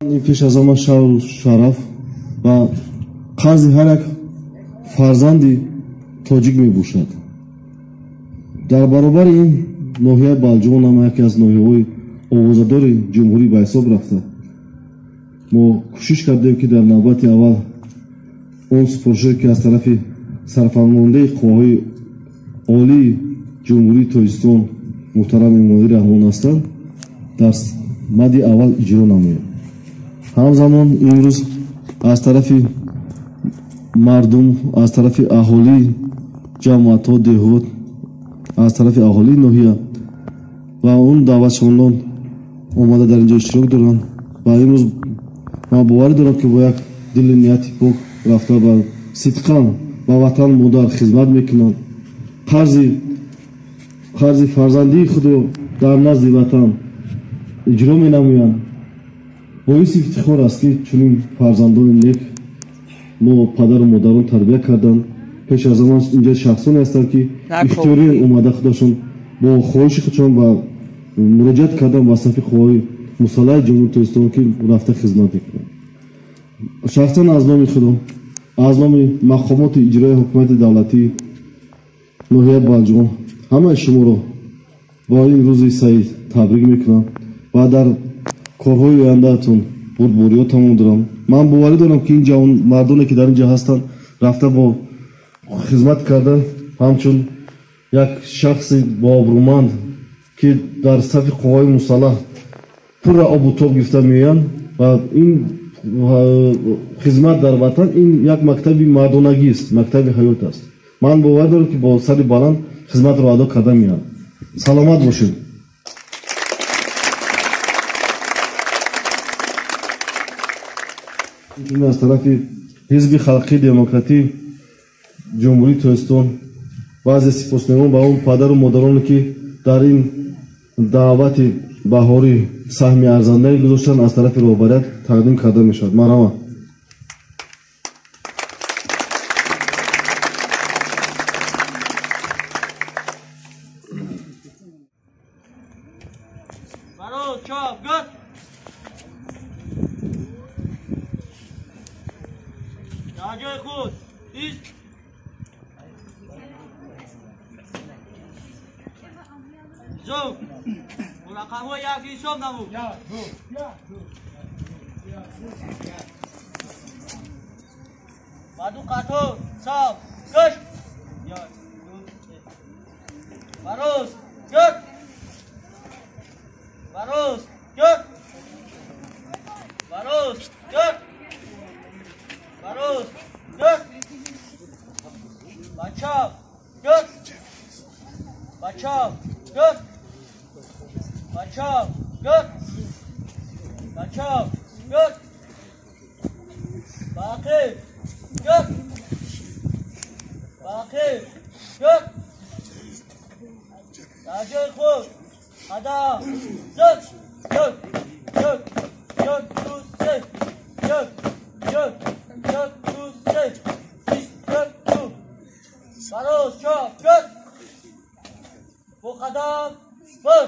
Ин пеш аз ҳама шавру шараф ва қарзи ҳар як фарзанди тоҷик мебошад. Дар баробари ин ноҳияи Балҷувон ҳам яке аз ноҳияҳои овозадори ҷумҳурӣ ба ҳисоб рафта. Мо кӯшиш кардем, ки дар навбати аввал он супоришҳое, ки аз тарафи сарфармондаи қувваҳои олии ҷумҳурии Тоҷикистон муҳтарам Эмомалӣ Раҳмон ҳастанд, дар мади аввал иҷро намоем. Ҳамзамон имрӯз аз тарафи мардум, аз тарафи аҳолии ҷамоатҳо, деҳот, аз тарафи аҳолии ноҳия ва он даъватшавандон омада дар инҷо иштирок доранд ва имрӯз ман боварӣ дорам, ки бо як дили нияти пок рафта ба сидқан ба ватан модар хизмат мекунанд, қарзи фарзандии худро дар назди ватан иҷро менамоянд. Боиси ифтихор аст, ки чунин фарзандони нек мо падару модарон тарбия карданд. Пеш аз ҳама инҷо шахсоне ҳастанд, ки ихтиёрӣ омада худашон бо хоҳиши худшон ба муроҷиат кардан ба сафи қувваҳои мусаллаҳи ҷумҳурии Тоҷикистон, ки рафта хизмат мекунанд. Шахсан аз номи худо, аз номи мақомоти иҷроии ҳукумати давлатии ноҳияи Балҷувон ҳамаи шуморо бо ин рӯзи саид табрик мекунам ва дар корҳои ояндаатон бурдбориҳо тамом дорам. Ман боварӣ дорам, ки ин ҷавонмардоне, ки дар ин ҷо ҳастанд, рафта бо хизмат карда ҳамчун як шахси бообрӯманд, ки дар сафи қувваҳои мусаллаҳ пурра обу тоб гирифта меоянд ва ин хизмат дар ватан ин як мактаби мардонагист, мактаби ҳаёт аст. Ман бовар дорам, ки бо сари баланд хизматро адо карда меоянд. Саломат бошед. Инчунин аз тарафи Ҳизби Халқии Демократӣ ҷумҳурии Тоҷикистон баъзе сипосномаҳо ба он падару модароне, ки дар ин даъвати баҳорӣ саҳми арзандае гузоштанд, аз тарафи роҳбарият тақдим карда мешавад. Марҳамат. Baros, chop, good. Bu qadam, bir.